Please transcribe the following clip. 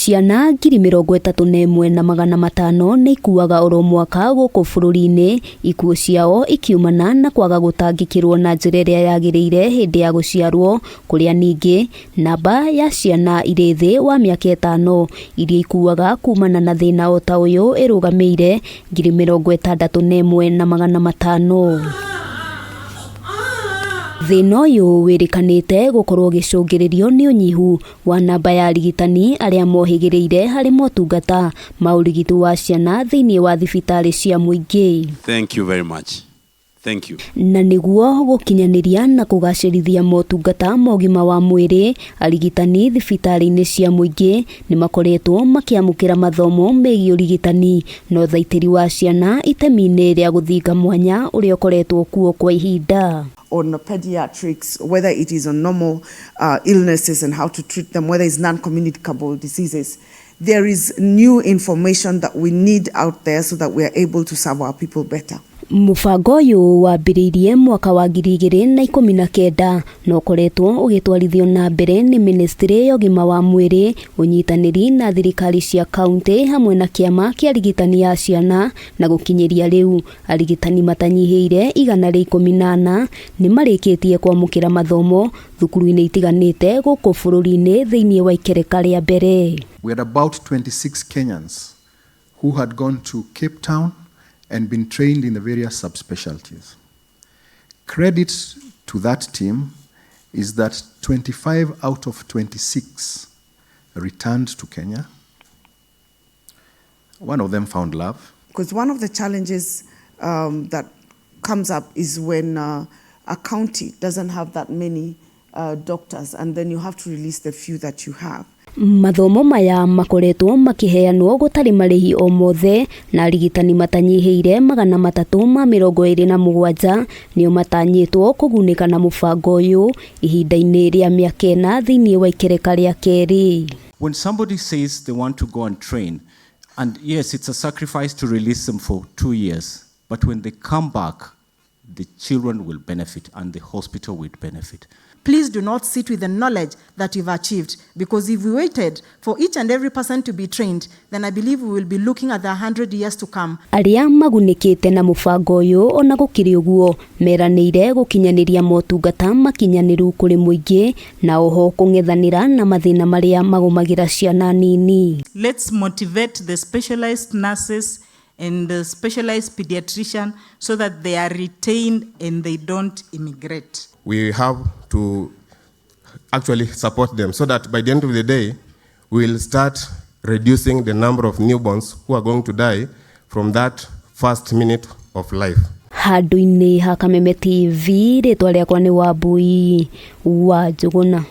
Ciana 31,500 nĩ ikuaga oro mwaka gũkũ bũrũri-inĩ, ikuũ ciao ikiumana na kwaga gũtangĩkĩrwo na njĩra ĩrĩa yagĩrĩire hĩndĩ ya gũciarwo, kũrĩa ningĩ namba ya ciana irĩ thĩ wa mĩaka 5 iria ikuaga kumana na thĩna o ta ũyũ ĩrũgamĩire 61,500. Thĩna ũyũ wĩrĩkanĩte gũkorwo ũgĩcũngĩrĩrio nĩ ũnyihu wa namba ya arigitani arĩa mohĩgĩrĩire harĩ motungata ma ũrigiti wa ciana thĩinĩ wa thibitarĩ cia mũingĩ. Thank you very much. Thank you. Na nĩguo gũkinyanĩria na kũgacĩrithia motungata ma ũgima wa mwĩrĩ, arigitani thibitarĩ-inĩ cia mũingĩ nĩ makoretwo makĩamũkĩra mathomo megiĩ ũrigitani na ũthaitĩri wa ciana itemi-inĩ rĩa gũthinga mwanya ũrĩa ũkoretwo kuo kwa ihinda. On pediatrics, whether it is on normal illnesses and how to treat them, whether it's non-communicable diseases. There is new information that we need out there so that we are able to serve our people better. Mũbango ũyũ wambĩrĩirie mwaka wa 2019 na ũkoretwo ũgĩtwarithio na mbere nĩ Ministry ya ũgima wa mwĩrĩ, ũnyitanĩri na thirikari cia kaunti hamwe na kĩama kĩa arigitani a ciana, na gũkinyĩria rĩu arigitani matanyihĩire 114 nĩ marĩkĩtie kwamũkĩra mathomo thukuru-inĩ itiganĩte gũkũ bũrũri-inĩ thĩinĩ wa ikereka rĩa mbere. We had about 26 Kenyans who had gone to Cape Town and been trained in the various subspecialties. Credit to that team is that 25 out of 26 returned to Kenya. One of them found love. Because one of the challenges that comes up is when a county doesn't have that many doctors, and then you have to release the few that you have. Mathomo maya makoretwo makĩheanwo gũtarĩ marĩhi o mothe, na arigitani matanyihĩire 327 nĩo matanyĩtwo kũgunĩka na mũbango ũyũ ihinda-inĩ rĩa mĩaka 4 thĩinĩ wa ikereka rĩa kerĩ. When somebody says they want to go and train, and yes, it's a sacrifice to release them for 2 years, but when they come back, the children will benefit and the hospital will benefit. Please do not sit with the knowledge that you've achieved, because if we waited for each and every person to be trained, then I believe we will be looking at the 100 years to come. Arĩa magunĩkĩte na mũbango ũyũ, ona gũkĩrĩ ũguo, meranĩire gũkinyanĩria motungata makinyanĩru kũrĩ mũingĩ na oho kũng'ethanĩra na mathĩna marĩa magũmagĩra ciana nini. Let's motivate the specialized nurses and the specialized pediatrician so that they are retained and they don't immigrate. We have to actually support them so that by the end of the day, we'll start reducing the number of newborns who are going to die from that first minute of life. Handũ-inĩ ha Kameme TV, rĩtwa rĩakwa nĩ Wambui wa Njũgũna.